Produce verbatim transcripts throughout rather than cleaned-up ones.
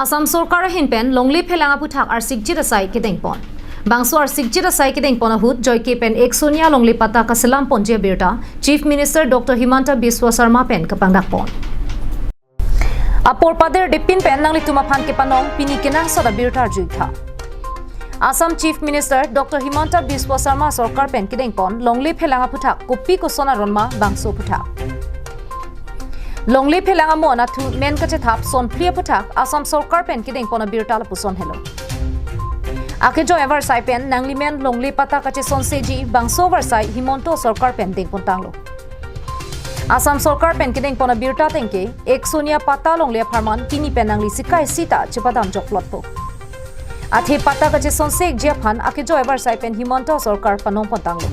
Assam Sorkar ahin pen longle phelang aphuthak arsikjit asai kedengpon. Bangso arsikjit asai kedengpon ahut joike pen ek sonia longle patta kaselam ponji abirta Chief Minister Doctor Himanta Biswa Sarma pen kapangdakpon. Apor pader depin pen nanglitum aphan kepanong pini kenangsot abirta arjuitha. Assam Chief Minister Doctor Himanta Biswa Sarma sorkar pen kedengpon longle phelang aphuthak kopi koson aron ma bangso aphuthak. Longle phelang amo anatthu men kachethap sonphli aphuthak Assam sorkar pen kedengpon abirta lapuson helo. Akejoi avarsai pen nanglimen longle patta kachesonseji bangso avarsai Himanta sorkar pen dengpon tanglo. Assam sorkar pen kedengpon abirta atengke ek sonia patta longle apharman pini pen nangli sikai sita chepadam jokplotpo. Athe patta kachesonse-ekji aphan akejoi avarsai pen Himanta sorkar panongpon tanglo.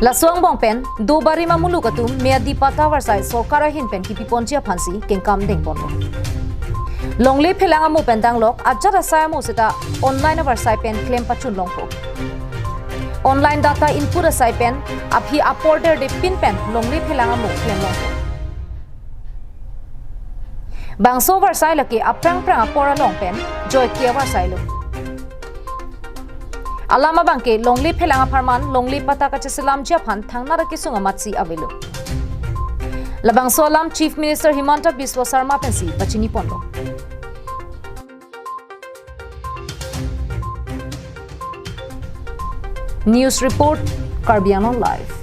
Laso angbong pen do barim amuluk atum meyadi patta avarsai sorkar ahin pen kipiponji aphansi kengkam dengponlo. Longle phelang amo pen danglok ajat asai amo seta online avarsai pen klem pachun longpo. Online data input asai pen aphi apor der depin pen longle phelang amo klem longpo. Bangso avarsai lake aphrang phrang apor along pen joike avarsai lo. Alam abangke longle phelang apharman longle patta kacheselamji aphan thangnat akesung amatsi avelo. Labangso alam Chief Minister Himanta Biswa Sarma pensi pachiniponlo. News report, Karbi Anglong Live.